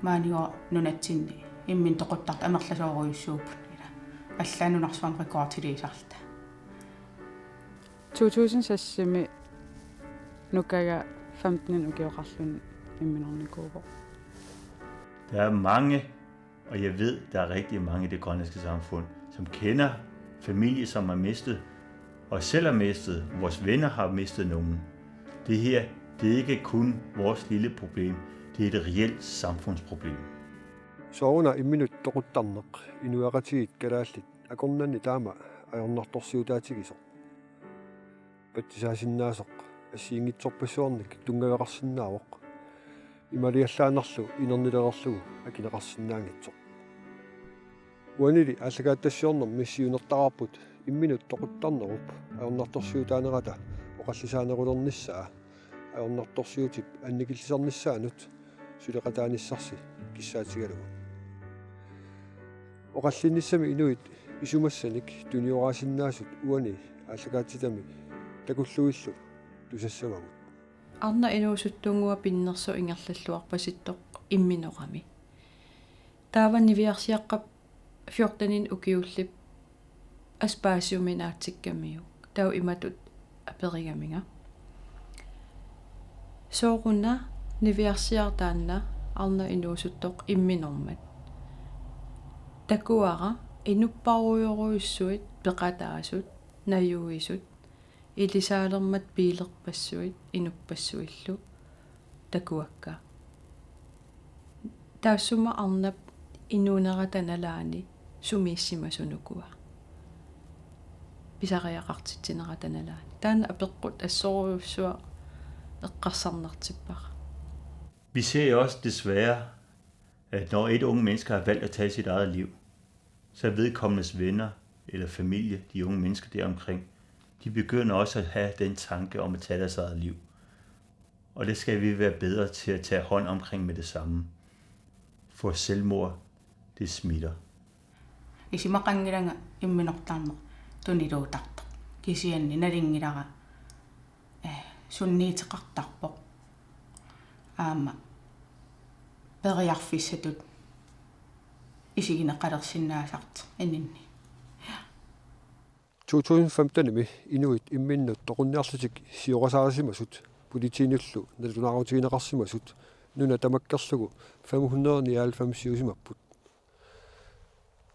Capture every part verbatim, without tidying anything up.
Maanilu nunatsinni imminut toquttartut amerlasoorujussuupput, ila allaat nunarsuarmi rekordiliisarluta. To tusind seksimi Nukaga femten ukioqarluni imminornikuuvoq. Der er mange, og jeg ved, der er rigtig mange i det grønlandske samfund, som kender familie, som har mistet, og selv har mistet, vores venner har mistet nogen. Det her, det er ikke kun vores lille problem, det er et reelt samfundsproblem. Sooruna imminut toquttarneq inuiaqatigiit kalaallit akornanni taama ajornartorsiutaatigisoq, patsisaasinnaasoq assigiinngitsorpassuarnik tunngaveqarsinnaavoq, imaaliallaannarlu inernilereerlugu akineqarsinnaanngitsoq. Uanili aallakaatitassiornermi siunertaraarput imminut toquttarnerup ajornartorsiutaanerata oqallisaanerulernissaa ajornartorsiutip annikillisarnissaanut suleqataanissarsi kissaatigalugu. Oqallinnissami inuit isumassanik tunioraasinnaasut uani aallakaatitami takullugillu tusassavagut. Arnaq inuusuttunnguaq pinnersoq ingerlalluarpasittoq imminorami. Taava niviarsiaqqap fjortenini ukiullip assut paasiuminaatsikkamiguk. Taava imatut aperigaminga: Sooruna niviarsiaq taanna arnaq inuusuttoq imminormat? Takuara inupparujorujussuit peqataasut, najuisut, ilisaalermat biilerpassuit inuppassuillu takuakka. Taassuma arnap inuunerata nalaani sumiissimasoq ukua. Pisariaqartitsinerata nalaani. Taanna apeqqut assorujussuaq eqqarsarnartippara. Vi ser jo også desværre, at når et unge menneske har valgt at tage sit eget liv, så er vedkommendes venner eller familie, de unge mennesker deromkring, de begynder også at have den tanke om at tage deres eget liv. Og det skal vi være bedre til at tage hånd omkring med det samme. For selvmord, det smitter. Isumaqanngilanga imminortarneq tuniluuttartoq. Kisianni nalunngilara, eh, sunniuteqartarpoq. Aamma periarfissatut isigineqalersinnaasartoq ininni. To tusind femtenimi inuit imminnut toqunniarlutik siorasaarisimasut politiinillu nalunaarutigineqarsimasut nuna tamakkerlugu fem hundrede nioghalvfemsiusimapput.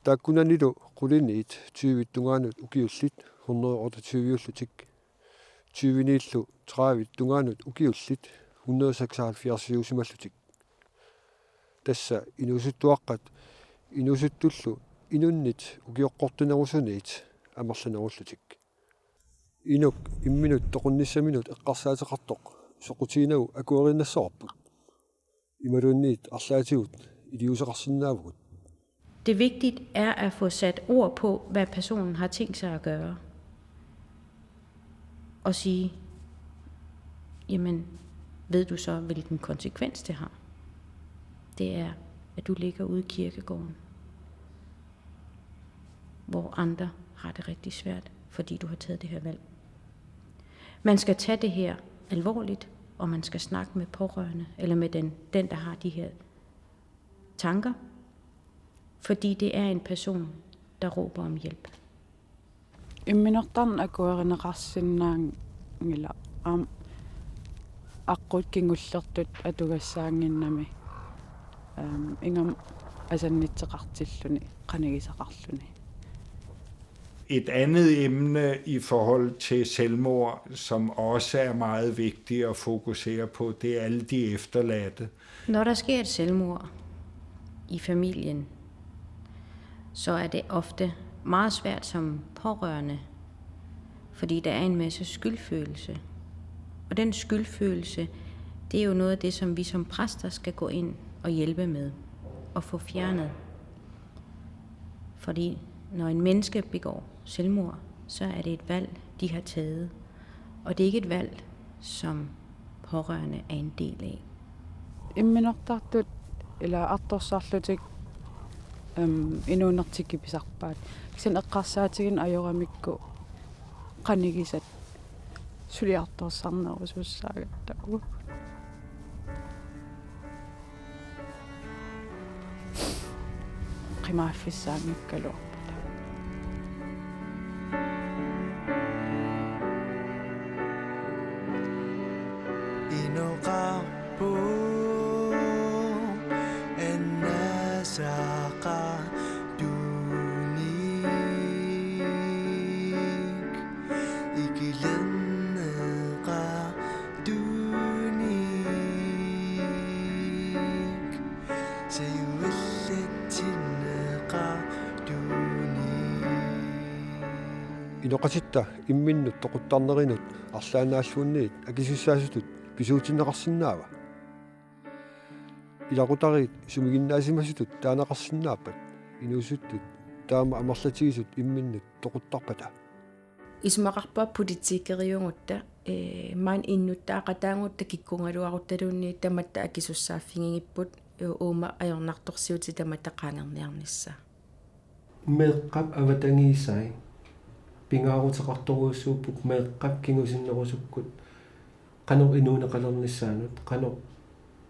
Taakkunanilu quliniit tyvit tungaanut ukiullit hundrede otteogtyviullutik, tyviniillu tredive tungaanut ukiullit hundrede seksoghalvfjerdsiusimallutik. Tassa inuusuttuaqqat inuusuttullu inunnit ukioqqortunerusuniit amerlanerullutik. Inuk imminut toqunnissaminut eqqarsaateqartoq soqutiginagu akuerinnassavarput. Imaluunniit arlaatigut iliuuseqarsinnaavugut. Det vigtige er at få sat ord på, hvad personen har tænkt sig at gøre. Og sige, jamen, ved du så, hvilken konsekvens det har? Det er, at du ligger ude i kirkegården, hvor andre har det rigtig svært, fordi du har taget det her valg. Man skal tage det her alvorligt, og man skal snakke med pårørende, eller med den, den, der har de her tanker, fordi det er en person, der råber om hjælp. Imminortarneq akuerineqarsinnaanngilaq, aamma aqqut kingullertut atugassaannginnami, ehm, ingammik asannitseqartilluni, qanigisaqarluni. Et andet emne i forhold til selvmord, som også er meget vigtigt at fokusere på, det er alle de efterladte. Når der sker et selvmord i familien, så er det ofte meget svært som pårørende, fordi der er en masse skyldfølelse. Og den skyldfølelse, det er jo noget af det, som vi som præster skal gå ind og hjælpe med at få fjernet. Fordi når en menneske begår selvmord, så er det et valg, de har taget. Og det er ikke et valg, som pårørende er en del af. Imminortartut ila artorsarlutik, em, inuunertik pisarpaat. Kisianni eqqarsaatigineq ajoramikku qanigisat suliartorsarnerusussaagatta. qimaaffissaanngikkaluarput. Inoqarpoq annaasaqartunik ikilerneqartunik sajuallatsinneqartunik. Inoqatitta imminnut toquttarnerinut arlaannaalluunniit akisussaasutut pisuutinneqarsinnaava? Ilaqutariit sumiginnaasimasutut taaneqarsinnaappat inuusuttut taama amerlatigisut imminnut toquttarpata? Isumaqarpunga politikeriugutta, ee, maani innuttaaqataagutta kikkuugaluaruttaluunniit tamatta akisussaaffigigipput, ee, uuma ajornartorsiutit tamatta qaangerniarnissaa. Meeqqap avatangiisai pingaaruteqartorujussuupput meeqqap kingusinnerusukkut qanoq inuuneqalernissaanut, qanoq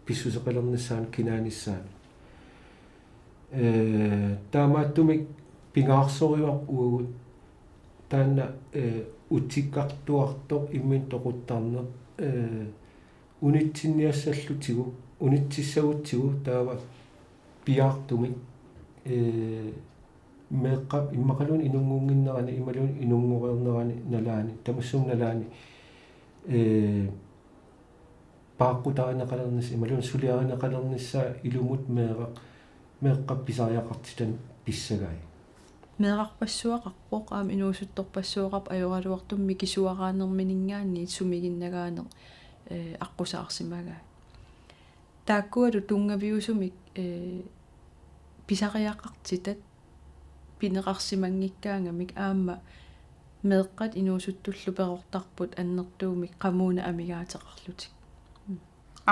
pissuseqalernissaanut, kinaanissaanut. Ee, taamaattumik pingaarsorujuarput uagut taanna, ee, utikkartuartoq imminut toquttarneq, ee, unitsinniassallutigu, unitsissagutsigu taava piaartumik, ee, meeqqap immaqaluunniit inunngunnginnerani imaluunniit inunngoreernerani nalaani, tamassuuma nalaani, ee, paaqqutarineqalernissaa imaluunniit suliarineqalernissaa ilumut meeraq, meeqqap pisariaqartitanut pissagai. Meerarpassuaqarpoq aamma inuusuttorpassuaqarpoq ajoraluartumik mikisuaraanermininngaanniit sumiginnagaaneq, ee, aqqusaarsimagai. Taakkualu tunngaviusumik, ee, pisariaqartitat pineqarsimanngikkaangamik aamma meeqqat inuusuttullu perortarput annertuumik qamuuna amigaateqarlutik.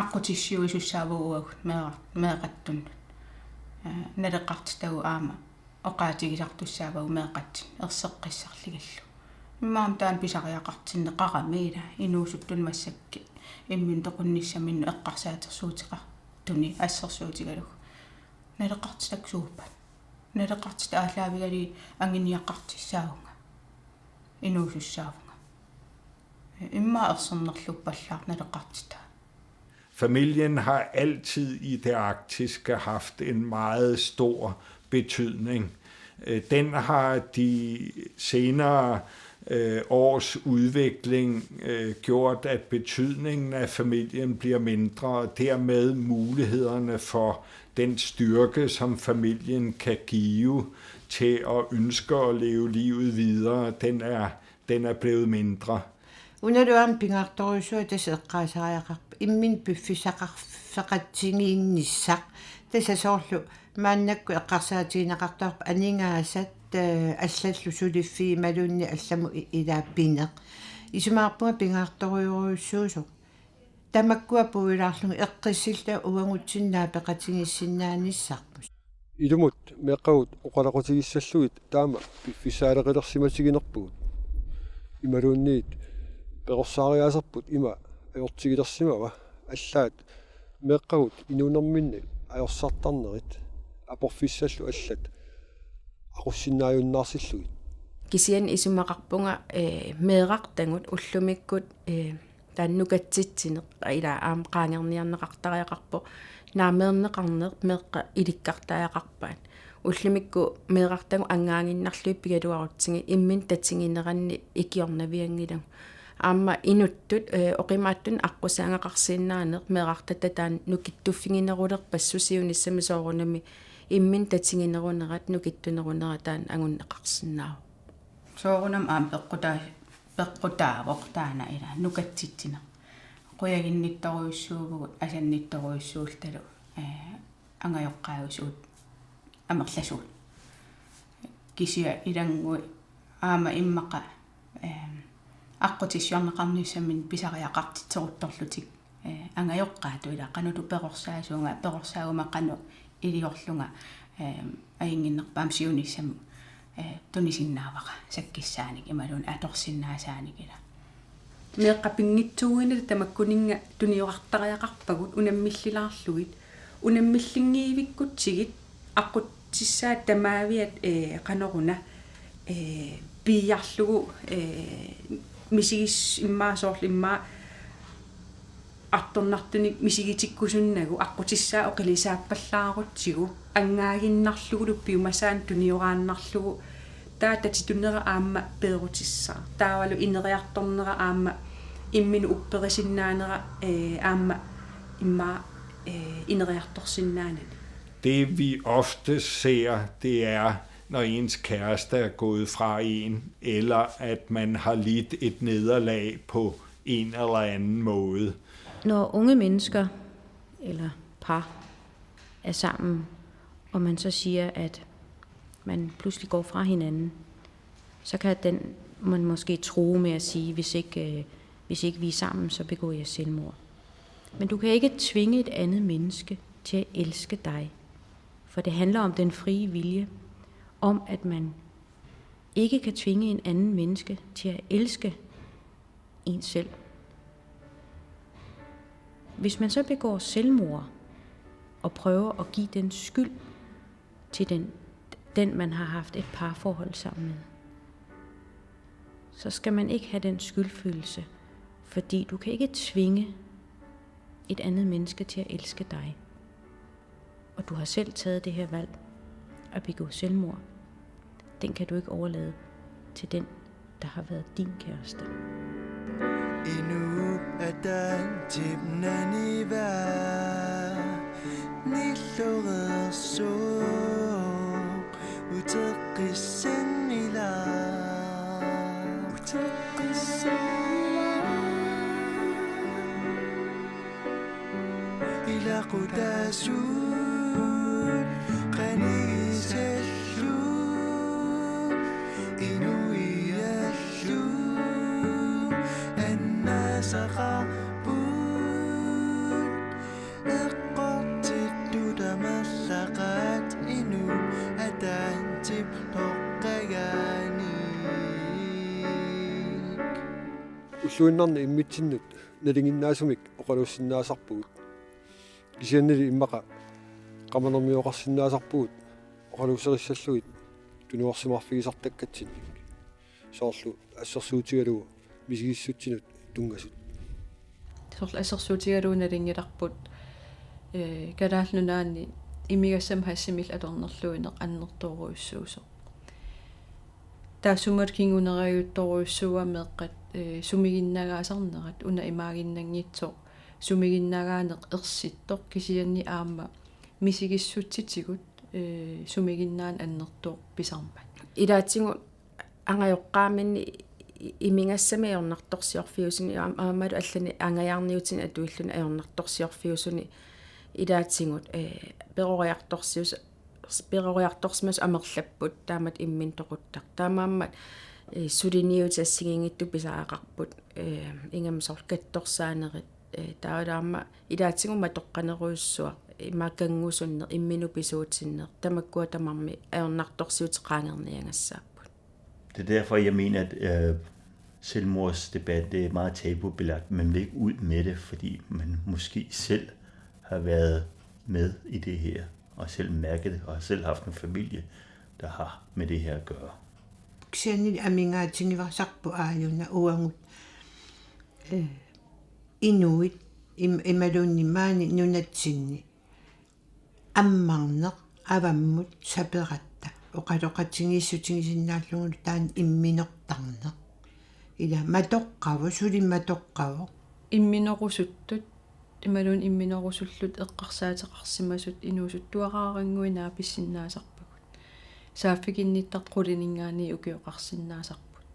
Aqqutissiuisussaavagut uagut meeqa-, meeqqattunnut. Ee, naleqartitagut aamma oqaatigisartussaavagut meeqqattunik erseqqissarlugillu. Immaqa taanna pisariaqartinneqarami ila inuusuttunik massakkut imminut toqunnissaminnut eqqarsaatersuuteqartunik assersuutigalugu. Naleqartitakka suuppat? Naleqartitat aallaavigalugit anguniagaqartussaavunga. Inuusussaavunga. Immaqa ersernerluppallaaq naleqartitat. Familien har altid i det arktiske haft en meget stor betydning. Øh, den har de senere, øh, års udvikling, øh, gjort, at betydningen af familien bliver mindre, og dermed mulighederne for den styrke, som familien kan give til at ønske at leve livet videre, den er, den er blevet mindre. Unalu aamma pingaartorujussuaq tassa eqqaasariaqarpoq. Imminut piffissaqarfeqatigiinnissaq. Tassa soorlu maannakkut eqqarsaatigineqartarpoq aningaasat, ee, allallu suliffiit imaluunniit allamut i-, ilaa pineq. Isumaqarpunga pingaartorujorujussuusoq. Tamakkua puilaarlugit eqqissilluta uagutsinnut naapeqatigiissinnaanissarput. Ilumut meeqqagut oqaloqatigissallugit taama piffissaaleqilersimatiginerpugut. Imaluunniit perorsaariaaserput ima ajortigilersimava allaat meeqqagut inuunerminni ajorsartarnerit aporfissallu allat aqussinnaajunnaartillugit. Kisianni isumaqarpunga, ee, meerartagut ullumikkut, ee, taanna nukatsitsineq ilaa aamma qaangerniarneqartariaqarpoq, naameerneqarneq meeqqat ilikkartariaqarpaat. Ullumikkut meerartagut angaaginnarlugit pigaluarutsigit imminut tatigineranni ikiornavianngilagut. Aamma inuttut, ee, oqimaatsunik aqqusaagaqarsinnaaneq meerartatta taanna nukittuffiginerulerpassuup siunissami soorunami imminut tatiginerunerat nukittunerunerat taanna anguneqarsinnaavoq. Soorunami aamma peqqutaa-, peqqutaavoq taanna ilaa nukatsitsineq. Qujaginnittorujussuuvugut asannittorujussuulluta, ee, angajoqqaajusuut amerlasuut. Kisianni ilannguit aamma immaqa, eem, aqqutissiorneqarnissaminnik pisariaqartitseruttorlutik, ee, angajoqqaatut ilaa qanoq perorsaasuunga, perorsaaguma qanoq iliorlunga, eem, ajunnginnerpaamik siunissami, ee, tunisinnaavara sakkissaanik imaluunniit atorsinnaasaanik ilaa. Meeqqat pinngitsuuinnata tamakkuninnga tuniorartariaqarpagut unammillilaarlugit, unammillinngivikkutsigit aqqut-, Sissaat tamaaviat, ee, qanoruna, ee, piiarlugu, ee, misigis-, immaqa soorlu immaqa artornartunik misigitikkusunnagu aqqutissaa oqilisaappallaarutsigu anngaaginnarlugulu piumasaannik tunioraannarlugu taava tatitunera aamma peerutissaaq. Taavalu ineriartornera aamma imminut upperisinnaanera, ee, aamma immaqa, ee, ineriartorsinnaanani. Det vi ofte ser, det er, når ens kæreste er gået fra en, eller at man har lidt et nederlag på en eller anden måde. Når unge mennesker eller par er sammen, og man så siger, at man pludselig går fra hinanden, så kan den, man måske true med at sige, hvis ikke, øh, hvis ikke vi er sammen, så begår jeg selvmord. Men du kan ikke tvinge et andet menneske til at elske dig. For det handler om den frie vilje, om at man ikke kan tvinge en anden menneske til at elske en selv. Hvis man så begår selvmord og prøver at give den skyld til den, den man har haft et parforhold sammen med, så skal man ikke have den skyldfølelse, fordi du kan ikke tvinge et andet menneske til at elske dig. Og du har selv taget det her valg at begå selvmord. Den kan du ikke overlade til den, der har været din kæreste. Inuk ataatsip naniva nillureersoq uteqqissanngilaq. Uteqqissanngilaq. Ilaqutaasuut qanigisallu inuiallu annaasaqarput eqqortittut amerlaqaat inuk ataatsip toqqagaanik. Ulluinnarni immitsinnut nalinginnaasumik oqaluussinnaasarpugut. Kisiannili immaqa qamanermioqarsinnaasarpugut oqaluusserissallugit tunuarsimaarfigisartakkatsinnik. Soorlu assersuutigalugu misigissutsinut tunngasut. Soorlu assersuutigalugu nalunngilarput, ee, Kalaallit Nunaanni imigassamik hashimillu atornerluineq annertoorujussuusoq. Taassuma kingunerajuttorujussuuvoq meeqqat, ee, sumiginnagaasarnerat, una imaaginnanngitsoq sumiginnagaaneq ersittoq kisianni aamma misigissutsitigut, ee, sumiginnaaneq annertooq pisarmat. Ilaatigut angajoqqaaminni i-, imigassamik ajornartorsiorfiusuni aam-, aammalu allanik angajaarniutini atuilluni ajornartorsiorfiusuni ilaatigut, ee, peroriartorsius-, peroriartorsimasut amerlapput taamatut imminut toquttartut. Taamaammat, ee, suliniutit assigiinngitsut pisariaqarput, ee, ingammik soorlu katsorsaanerit, ee, taavalu aamma ilaatigut matoqqanerujussuaq, imaakkanngussunneq, imminut pisuutinneq, tamakkua tamarmik ajornartorsiutit qaangerniagassaapput. Det er derfor, jeg mener, at, øh, selvmordsdebat, det er meget tabubelagt. Man vil ikke ud med det, fordi man måske selv har været med i det her, og selv mærket det, og har selv haft en familie, der har med det her at gøre. Kisianni amigaatigivarsarpoq aajuna uagut, eh, inuit im-, imaluunniit maani nunatsinni ammarneq avammut saperatta oqaloqatigiissutigisinnaallugu taanna imminortarneq. Ila matoqqavoq, suli matoqqavoq. Imminorusutut, imaluunniit imminorusullutik eqqarsaateqarsimasut inuusuttuaraarannguit naapissinnaasarpagut. Saaffiginnittartut qulininngaanniit ukioqarsinnaasarput.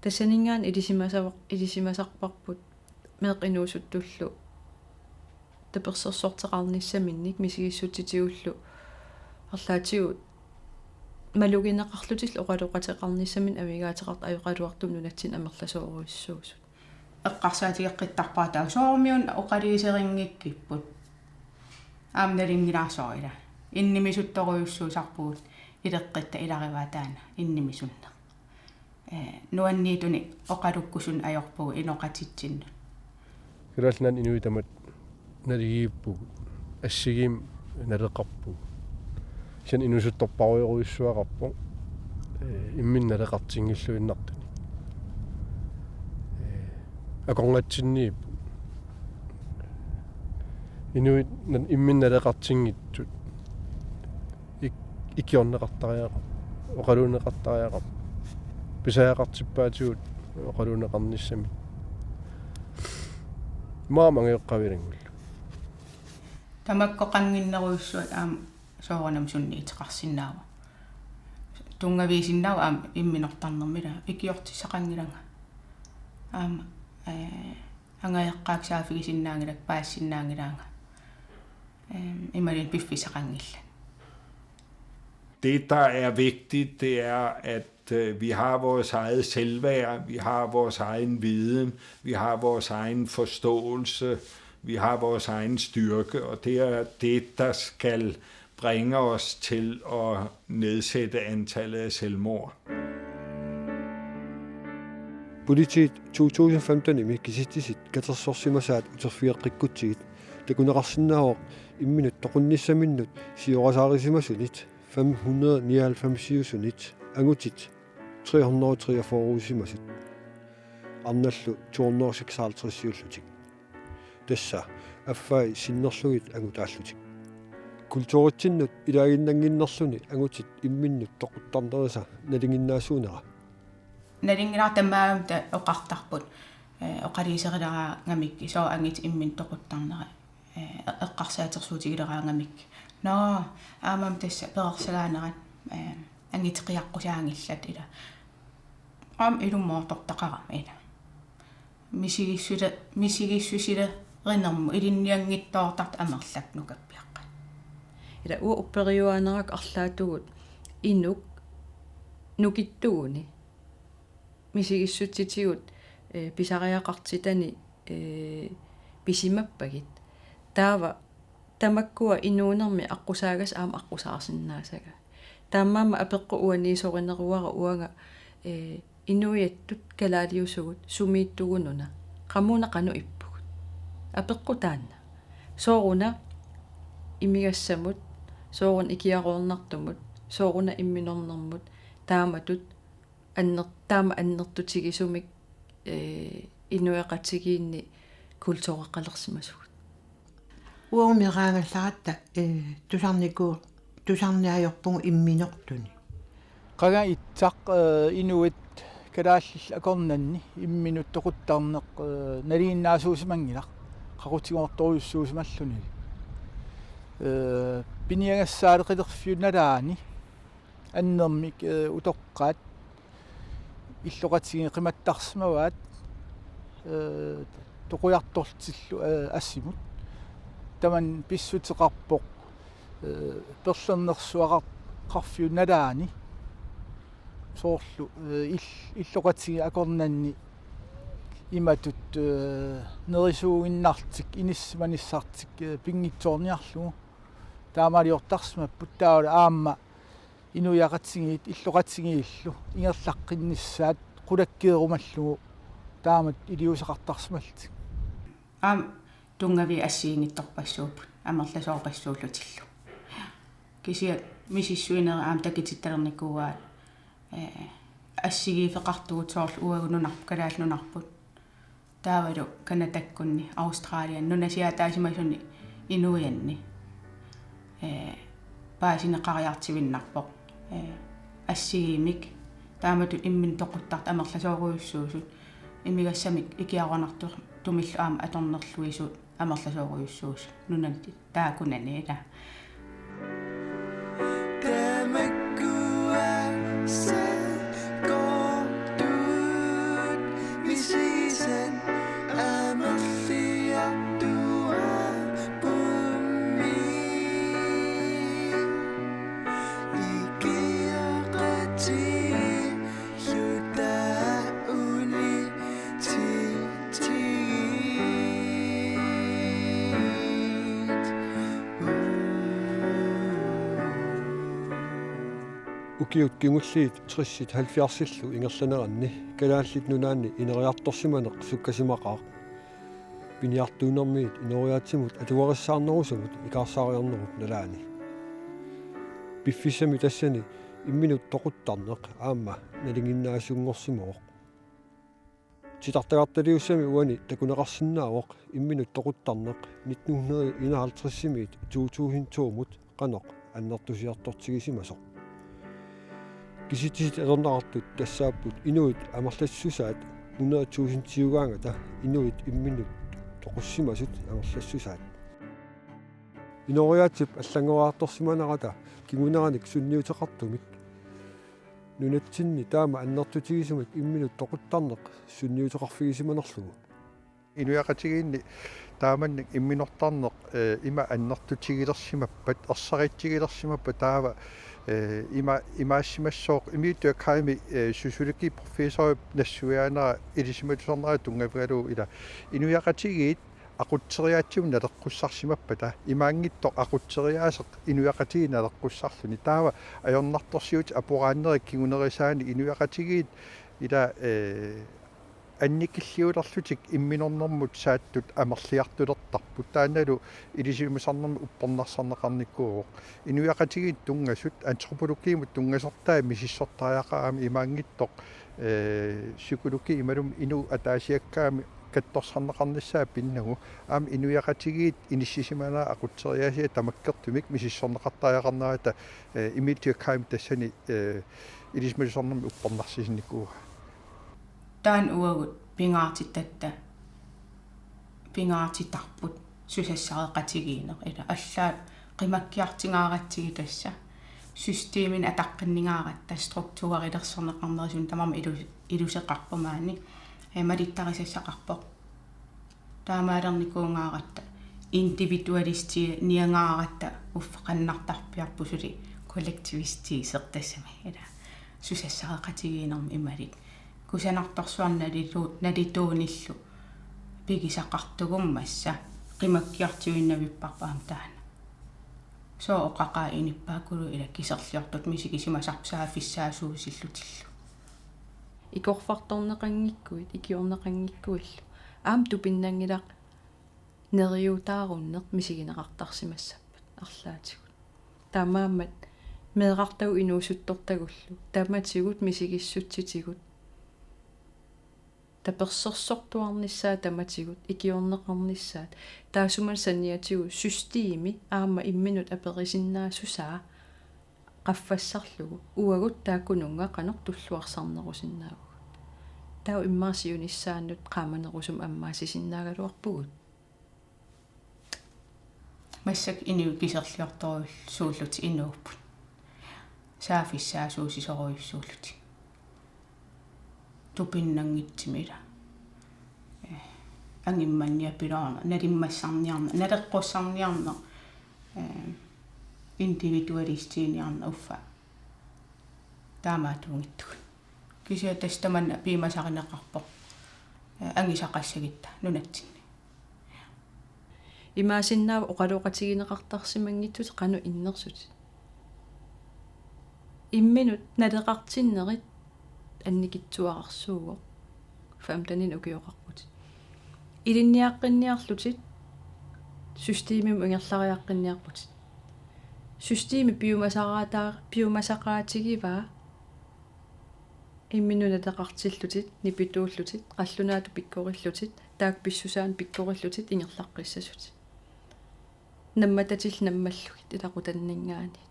Tassaninngaanniit ilisimasavaq-, ilisimasarparput meeqqat inuusuttullu tapersersorteqarnissaminnik misigissutsitigullu arlaatigut malugineqarlutillu oqaloqateqarnissaminnik amigaateqartut ajoqaluartumik nunatsinni amerlasoorujussuusut. Eqqarsaatigeqqittarpara taava soormi una oqaluuserinngikkippat. Aamma nalunngilarput ila. Innimisuttorujussuusarpugut ileqqitta ilagivaat taanna innimisunneq. Eh, nuanniittunik oqalukkusunik ajorpugut inoqatitsinnut. Kalaallit Nunaanni inuit tamat naligiippugut, assigiimmik naleqarpugut. Taanna inuusuttorpassuarujussuaqarpoq, ee, imminnut naleqartinngilluinnartunik. Ee, akornatsinniippoq. Inuit na-, imminnut naleqartinngitsut ik-, ikiorneqartariaqarput, oqaluunneqartariaqarput, pisariaqartippaatigut oqaluunneqarnissamik. Maama angajoqqaavilanngullugu. Tamakkoqannginnerujussuat aamma soorunami sunniuteqarsinnaavoq. Tunngaviusinnaavoq aamma imminortarnermi ila ikiortissaqanngilanga. Aamma, ee, angajoqqaakka saaffigisinnaanngilakka, paasisinnaanngilaanga. Ehm, imaluunniit piffissaqanngillat. Det, der er vigtigt, det er, at øh, vi har vores eget selvværd, vi har vores egen viden, vi har vores egen forståelse, vi har vores egen styrke, og det er det, der skal bringe os til at nedsætte antallet af selvmord. Politiit to tusind femten-imi kisitsisit katersorsimasaat uterfigeqqikkutsigit takuneqarsinnaavoq imminut toqunnissaminnut siorasaarisimasunit fem hundrede nioghalvfems-iusunit angutit tre hundrede treogfyrre-usimasut. Arnallu to hundrede seksoghalvtreds-iullutik. Tassa affai sinnerlugit angutaallutik. Kulturitsinnut ilaaginnannginnerluni angutit imminnut toquttarnerisa nalinginnaasuunera. Nalinginnaasumik tamatta oqartarput, ee, oqaluuserileraangamik sooq angutit imminnut toquttarnerat, ee, eqqarsaatersuutigileraangamik. Nå, aammami tassa perorsagaanerat, ee, angutit qiaqqusaanngillat ila. Aamma ilumoortortaqarami ila. Misigissule-, misigissutilernermut ilinnianngitsoortartut amerlappoq nukappiaqqat. Ila uanga upperiuaanera arlaatigut inuk nukittuguni misigissutitigut, ee, pisariaqartitani, ee, pisimappagit. Taava tamakkua inuunermi aqqusaagassi aamma aqqusaarsinnaasagut. Taamaammat apeqqut uaniisorineruara uanga, ee, inuiattut kalaaliusugut sumiittugununa qamuuna qanoq ippugut. Apeqqut taanna. Sooruna imigassamut, sooruna ikiaroornartumut, sooruna imminornermut, taamatut anner-, taama annertutigisumik, ee, inuiaqatigiinni kultureqalersimasugut. Uagut meeraagallaratta, ee, tusarniku-, tusarniarpugut imminortunik. Qanga itsaq, ee, inuit kalaallillu akornanni imminut toquttarneq, ee, nalinginnaasuusimanngilaq, qaqutigoortorujussuusimalluni. Ee, piniagassaaleqilerfiup nalaani annermik, ee, utoqqaat illoqatigiit qimattarsimavaat, ee, toqujartortillu, ee, assimut. Tamanna pissuteqarpoq, ee, perlernersuaqar-, qarfiup nalaani. Soorlu, ee, ill-, illoqatigiit akornanni imatut, ee, nerisuuginnartik, inissisimanissartik, ee, pinngitsoorniarlugu. Taamaaliortarsimapput taavalu aamma inuiaqatigiit illoqatigiillu ingerlaqqinnissaat qulakkeerumallugu taamatut iliuuseqartarsimallutik. Aamma tunngaviit assigiinngitsorpassuupput amerlasoorpassuullutillu. Kisianni misissuinerit aamma takutittalernikuuaat, ee, assigiiffeqartugut soorlu uagut nunarput, kalaallit nunarput. Taavalu Canadakkunni, Australianni, nunasiaataasimasuni inuianni, ee, paasineqariartuinnarpoq, ee, assigiimmik, taamatut imminut toquttartut amerlasoorujussuusut, imigassamik ikiaroornartumillu aamma atornerluisut amerlasoorujussuusut nunani taakkunani ila. Ukiut kingulliit tressit halvfjerdsillu ingerlaneranni Kalaallit Nunaanni ineriartorsimaneq sukkasimaqaaq. Piniartuunermiit inooriaatsimut atugarissaarnerusumut ikaarsaariarnerup nalaani. Piffissami tassani imminut toquttarneq aamma nalinginnaasunngorsimavoq. Titartagartaliussami uani takuneqarsinnaavoq imminut toquttarneq nitten hundrede enoghalvtredsimiit to tusind to-mut qanoq annertusiartortigisimasoq. Kisitsisit atorneqartut tassaapput inuit amerlassusaat hundrede tusindiugaangata inuit imminut toqussimasut amerlassusaat. Inooriaatsip allanngoriartorsimanerata kinguneranik sunniuteqartumik nunatsinni taama annertutigisumik imminut toquttarneq sunniuteqarfigisimanerlugu. Inuiaqatigiinni taamannak imminortarneq, eh, ima annertutigilersimappat, ersaritsigilersimappat taava, eh, ima, imaassimassooq Emil Durkheimi, eh, sociologiprofessori nassuiaanera ilisimatusarnera tunngavigalugu ila. Inuiaqatigiit aqutseriaatsivut naleqqussarsimappata, imaanngitsoq aqutseriaaseq inuiaqatigiit naleqqussarluni. Taava ajornartorsiutit aporaannerit kingunerisaanik inuiaqatigiit ila, eh, annikilliulerlutik imminornermut saattut amerliartulertarput. Taannalu ilisimasarnermi uppernarsarneqarnikuuvoq. Inuiaqatigiit tunngasut, antropologiimut tunngasortai misissortariaqarami imaanngitsoq, eh, psykologi imaluunniit inuk ataasiakkaami katsorsarneqarnissaa pinnagu, aamma inuiaqatigiit inissisimanera aqutseriaasia tamakkertumik misissorneqartariaqarnerata, eh, Emil Durkheim tassani, eh, ilisimatusarnermi uppernarsisinnikuuaa. Taanna uagut pingaartitatta, pingaartitarput susassareqatigiinneq, ila allaat qimakkiartingaaratsigit tassa. Systemini ataqqinningaaratta, strukturereersorneqarneri suut tamarmik ilu-, iluseqarput maani. Eh, malittarisassaqarpoq. Taamaalernikuugaaratta, individualistiniangaaratta uffa qannartarpiarput suli kollektivistiisertassami. Ila susassareqatigiinnermi imalik. Kusanartorsuarnik nalitu-, nalituunillu pigisaqartugummassa qimakkiartuinnavipparput aamma taanna. Sooq oqaqaat inippaakkulu ila kiserliortut misigisimasarput saaffissaasuusillutillu. Ikorfartorneqanngikkuit, ikiorneqanngikkuillu. Aamma tupinnanngilaq neriuutaarunneq misigineqartarsimassappat arlaatigut. Taamaammat meerartagut inuusuttortagullu, tamatigut misigissutsitigut. Tapersersortuarnissaat tamatigut, ikiorneqarnissaat, taassuma saniatigut systemi aamma imminut aperisinnaassusaa qaffassarlugu, uagut taakkununnga qanoq tulluarsarnerusinnaavugut. Taava immaqa siunissaannut qaamanerusumik ammaassisinnaagaluarpugut. Massakkut inuit kiserliortorujussuullutik inuupput. Saaffissaasuusisorujussuullutik. Tupinnanngitsumik ila. Eh, angimmanniapiloorneq, nalimmassarniarneq, naleqqussarniarneq, eh, individualistiniarneq uffa. Taamaattuunngitsugut. Kisianni tassa tamanna piumasarineqarpoq, eh, angisaqassagutta nunatsinni. Imaassinnaavoq oqaloqatigineqartarsimanngitsutit qanoq innersutit. Imminut naleqartinnerit annikitsuararsuuvoq. Femteninik ukioqarputit. Ilinniaqqinniarlutit, systemimut ingerlariaqqinniarputit. Systemi piumasaqaataa-, piumasaqaatigivaa imminut naleqartillutit, nipituullutit, qallunaatut pikkorillutit, taakku pissusaannik pikkorillutit ingerlaqqissasutit. Nammatatillu nammallugit ilaqutanninngaanniit.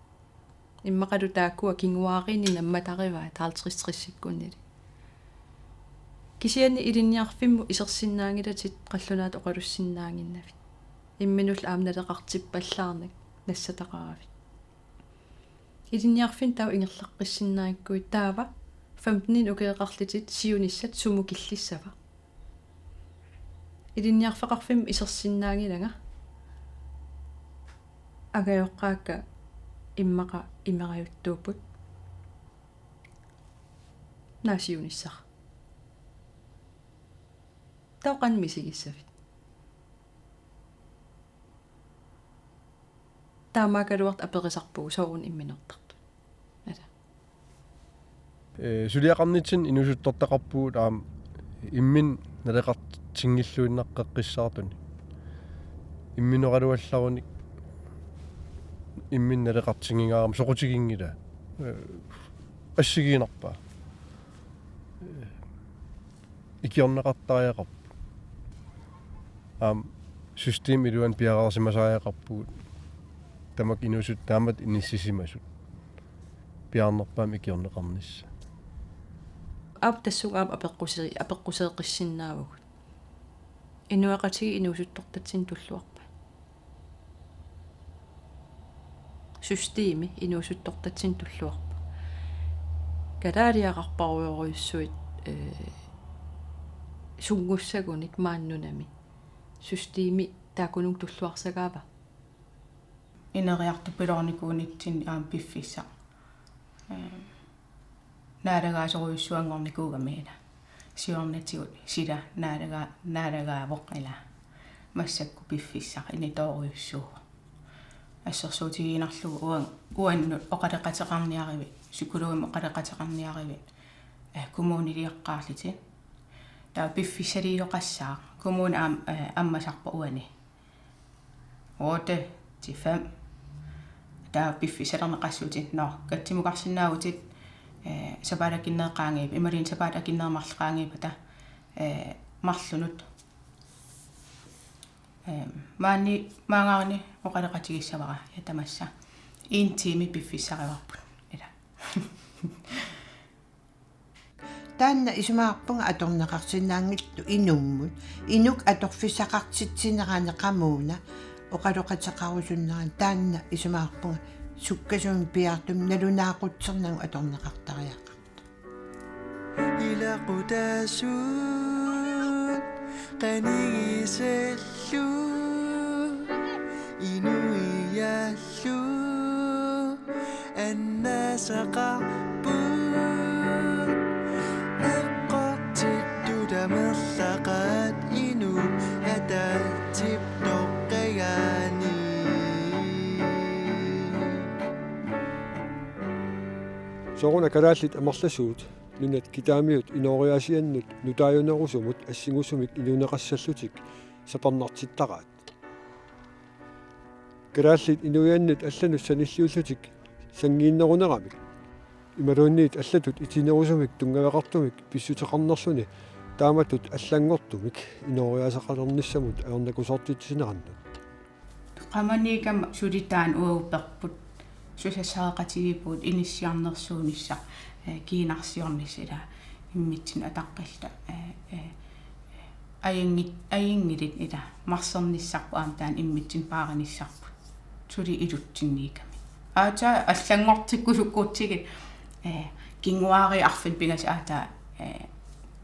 Immaqalu taakkua kinguaariinni nammatarivaat halvtreds-tressikkunnili. Kisianni ilinniarfimmut isersinnaanngilatit qallunaatut oqalussinnaannginnavit. Imminullu aamma naleqartippallaarnak nassataqaravit. Ilinniarfinni taava ingerlaqqissinnaanngikkuit taava femteninik ukioqarlutit siunissat sumut killissava. Ilinniarfeqarfimmut isersinnaanngilanga. Angajoqqaakka immaqa imerajuttuupput. Naak siunissaq? Taava qanoq misigissavit? Taamaakkaluartoq aperisarpugut sooruna imminortartut. Ata. Ee, suliaqarnitsinni inuusuttortaqarpugut aamma imminut naleqartinngilluinnaqqissaartunik. Imminoraluallarunik Imminut naleqartinngingaarami soqutiginngilaa. Eh, assigiinnarpaa. Eh, ikiorneqartariaqarpoq. Aamma systemi iluani piareersimasariaqarpugut. Tamakku inuusuttut taamatut inissisimasut. Piaarnerpaamik ikiorneqarnissaa. Aap tassunga aamma apeqquseri-, apeqquseeqqissinnaavugut. Inuiaqatigiit inuusuttortatsinnut tulluarpat? Systemi inuusuttortatsinnut tulluarpat? Kalaaliaqarparujorujussuit, eh, sunngussagunik maani nunami. Systemi taakkununnga tulluarsagaava? Ineriartupiloornikuunitsinni aamma piffissaq. Eh, naalagaasorujussuanngornikuugami ila. Siornatigut sila naalaga-, naalagaavoq ila. Massakkut piffissaq initoorujussuuvoq. Assersuutigiinnarlugu uan-, uannut oqaloqateqarniarivit, psykologimut oqaloqateqarniarivit, eh, kommuniliaqqaarlutit. Taava piffissaliisoqassaaq. Kommuni aam-, eh, ammasarpoq uani. Otte til fem. Taava piffissalerneqassuutit. Nå, katsimukarsinnaavutit, eh, sapaatip akunnerit qaangiuppata, imaluunniit sapaatip akunnerit marluk qaangiuppata, eh, marlunut. Eh, maani, maanngaanniit oqaloqatigissavara, ja, tamassa. En time piffissarivarput. Ila. Taanna isumaqarpunga atorneqarsinnaanngillugu inummut, inuk atorfissaqartitsinerani qamuuna oqaloqateqarusunnerani, taanna isumaqarpunga sukkasuumik piaartumik nalunaaqutsernagu atorneqartariaqartoq. Ilaqutaasuut qanigisallu inuiaallu annaasaqarput. Eqqortittut amerlaqaat inuit ataatsip toqqagaani. Sooruna kalaallit amerlasuut nunat kitaamiut inooriaasiannut nutaajunerusumut assingusumik inuuneqassallutik sapernartittaraat. Kalaallit inuiannut allanut sanilliullutik sanngiinneruneramik imaluunniit allatut itinerusumik tunngaveqartumik pissuteqarnerluni taamatut allanngortumik inooriaasaqalernissamut ajornakusoortitsinerannut. Qamaniikkama suli taanna uagut perput, susassaqatigiippugut inissiarnersuunissaq, eh, kiinarsiornissaq ila immitsinnut ataqqilluta, eh, eh, ajunngit-, ajunngilit ila marsernissarput aamma taanna immitsinnut paarinissarput. Suli ilutsinniikkami. Aatsaat allanngortikkusukkutsigit, eh, kinguaariit arfineq-pingasut aatsaat, eh,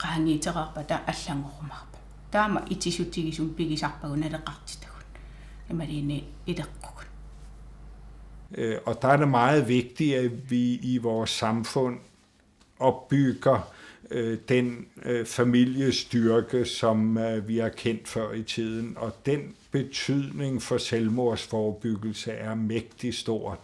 qaangiutereerpata allanngorumaarpoq. Taama itisutigisumik pigisarpagut naleqartitagut. Imaluunniit ileqqugut. Øh, og der er det meget vigtigt, at vi i vores samfund opbygger, øh, den, øh, familiestyrke, som, øh, vi har kendt før i tiden. Og den betydning for selvmordsforebyggelse er mægtig stor.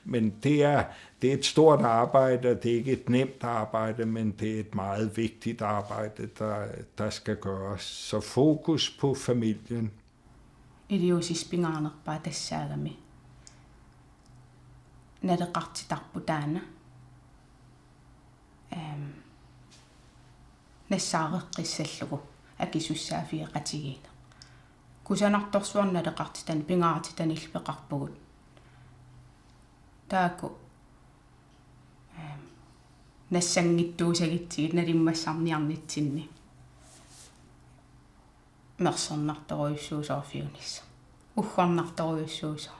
Men det er, det er et stort arbejde, og det er ikke et nemt arbejde, men det er et meget vigtigt arbejde, der, der skal gøres. Så fokus på familien. Iliuusissat pingaanerpaat tassaagami naleqartitarput taanna. Ehm, nassaareqqissallugu akisussaaffigeqatigiinneq. Kusanartorsuarnik naleqartitanik pingaartitanillu peqarpugut. Taakku, ehm, nassanngitsuusagitsigit nalimmassarniarnitsinni. Mersernartorujussuusoq orfiunissaq. Uggornartorujussuusoq.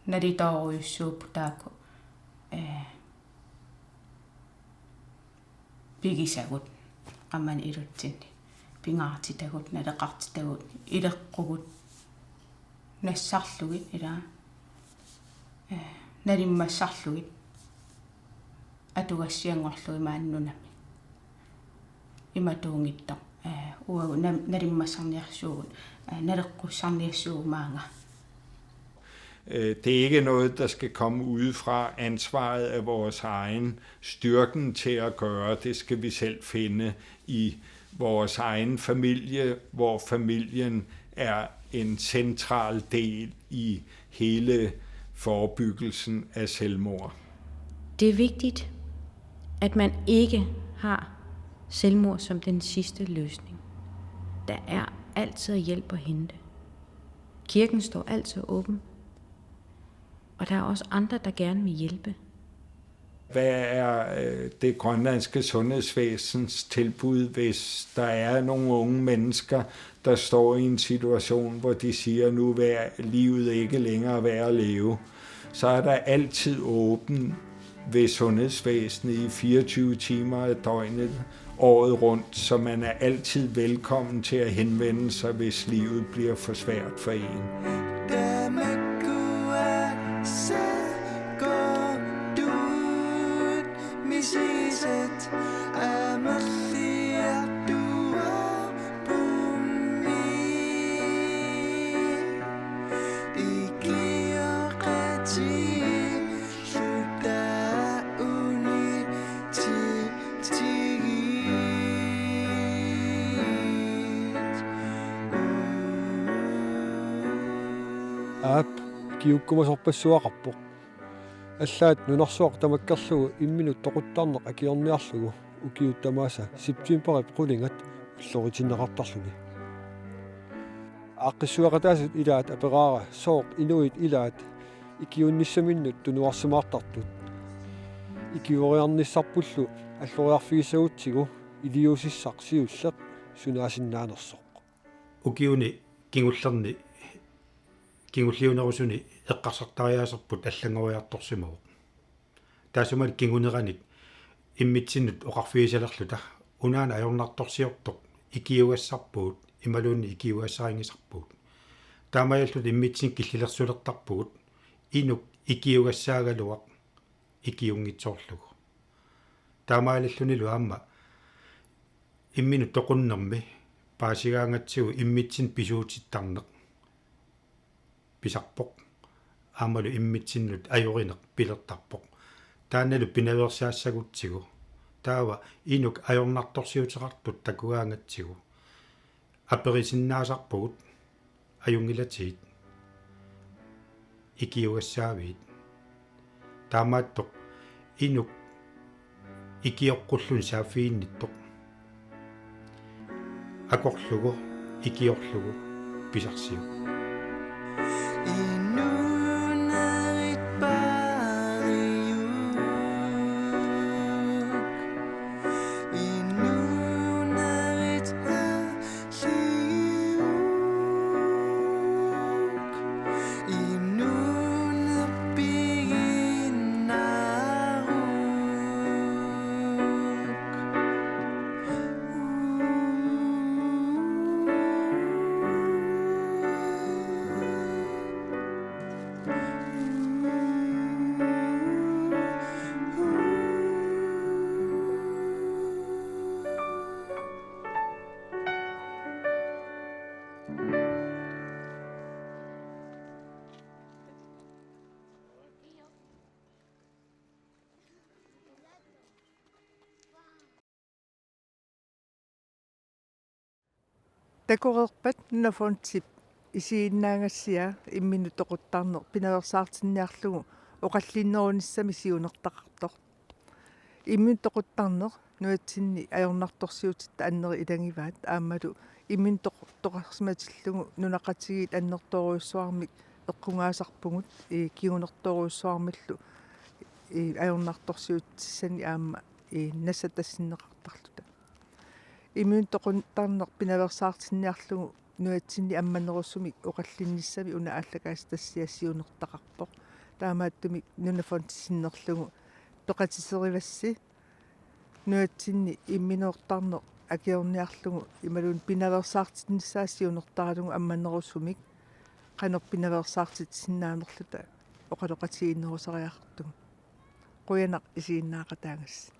Nalitoorujussuupput taakku, eh, pigisagut. Qamani ilutsinni. Pingaartitagut, naleqartitagut, ileqqugut. Nassarlugit ila, eh, nalimmassarlugit. Atugassianngorlugit maani nunami. Imatuunngitsoq, eh, uagut na-, nalimmassarniassuugut, eh, naleqqussarniassuugut maanga. Øh, det er ikke noget, der skal komme udefra. Ansvaret er vores egen. Styrken til at gøre det skal vi selv finde i vores egen familie, hvor familien er en central del i hele forebyggelsen af selvmord. Det er vigtigt, at man ikke har selvmord som den sidste løsning. Der er altid hjælp at hente. Kirken står altid åben, og der er også andre, der gerne vil hjælpe. Hvad er øh, det grønlandske sundhedsvæsens tilbud, hvis der er nogle unge mennesker, der står i en situation, hvor de siger, nu er livet ikke længere værd at leve, så er der altid åben ved sundhedsvæsenet i fireogtyve timer af døgnet, året rundt, så man er altid velkommen til at henvende sig, hvis livet bliver for svært for en. Aap, ikiuukkumasorpassuaqarpoq. Allaat nunarsuaq tamakkerlugu imminut toquttarneq akiorniarlugu ukiut tamaasa septemberip qulingat ulloritinneqartarluni. Aaqqissueqataasut ilaat aperaara sooq inuit ilaat ikiuunnissaminnut tunuarsimaartartut. Ikiueriarnissarpullu alloriarfigissagutsigu iliuusissaq siulleq sunaasinnaanersoq. Ukiuni kingullerni kingulliunerusuni eqqarsartariaaserput allanngoriartorsimavoq. Taassumali kinguneranik immitsinnut oqarfigisalerluta unaana ajornartorsiortoq ikiugassarpugut imaluunniit ikiugassarinngisarpugut. Taamaalilluta immitsinnut killilersulertarpugut inuk ikiugassaagaluaq ikiunngitsoorlugu. Taamaalillunilu aamma imminut toqunnermi paasigaangatsigu immitsinnut pisuutittarneq pisarpoq. Aammalu immitsinnut ajorineq pilertarpoq. Taannalu pinaveersaassagutsigu. Taava inuk ajornartorsiuteqartut takugaangatsigu. Aperisinnaasarpugut ajunngilatigit ikiugassaaviit. Taamaattoq inuk ikioqqulluni saaffiginnittoq. Akorlugu ikiorlugu pisarsiuk. Takoreerpat NunaFondip isiginnaagassiaa imminut toquttarneq pinaveersaartinniarlugu oqallinnerunissami siunertaqartoq. Imminut toquttarneq nunatsinni ajornartorsiutitta anneri ilagivaat aammalu imminut toqu-, toqarsimatillugu nunaqqatigiit annertoorujussuarmik eqqugaasarpugut, ii, kingunertoorujussuarmillu, ii, ajornartorsiutissani aamma, ii, nassatassinneqartarluta. Imminut toquttarneq pinaveersaartinniarlugu nunatsinni ammanerusumik oqallinnissami una aallakaatitassiaq siunertaqarpoq. Taamaattumik NunaFondi sinnerlugu peqatiserivassi nunatsinni imminortarneq akiorniarlugu imaluunniit pinaveersaartinnissaa siunertaralugu ammanerusumik qanoq pinaveersaartitsisinnaanerluta oqaloqatigiinnerusariaqartugut. Qujanaq isiginnaaqataagassi.